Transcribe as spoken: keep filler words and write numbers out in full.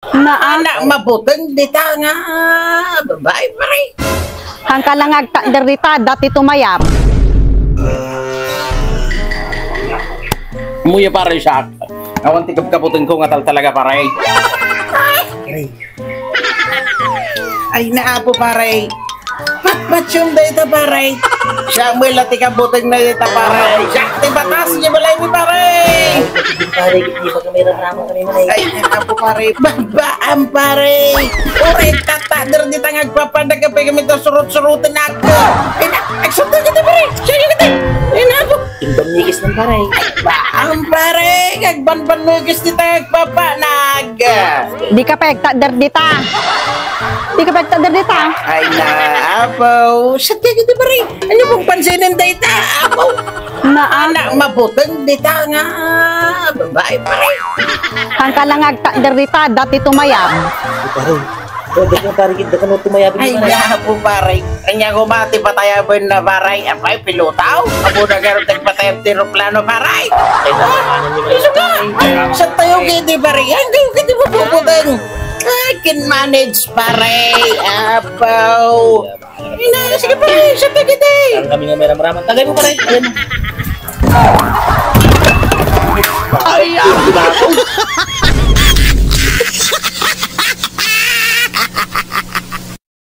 Naa. Anak, mabuteng dita nga babae, pare. Hangka lang agtakder dita, dati tumayab. Muya, pare, siak. Awan ti kabkabutengko nga tal talaga, pare. Ay, naapo, pare. Patpatyon dayta, pare. Siak met la ti kabutengna dayta, pare. Siak ti batas, di balay mi, pare. Pare, di ba kami ramrama kami, pare? Ay, naapo, pare. Babaan, pare. Uray, taktakder dita nga agpapadak, apay kami ta surut-suruten ako. Ina, agsunto kita, pare. Siya kita. Ina po. Imbang mikis ng pare. Ay, babaan, pare. Agbanban mikis dita, agpapanak. Di ka pagtakder dita. Di ka pagtakder dita. Ay, naapo. Sa tiyan kita, pare. Ano pong pansinin dayta? Apo. Naa. Anak, mabuteng dita nga babae, pare. Hangka lang agtakder dita, dati tumayab. Pare, pwede ka, pare, kita ka no tumayab. Ay, pare. Naapo, pare. Anya ko mati patayaben na, pare. Apay, pilotaw. Apo na garo tagpatayab ti eroplano, pare. Ay, nakapanan niyo, pare. Isu ka. Sa tayo kiti, pare. Ay, kayo kiti mabubuteng. I can manage, pare. Apo. Ina, sige, pare, siya ta kiti. Ang kami nga may ramraman. Tagay mo, pare. Tagay mo. Ay, ah.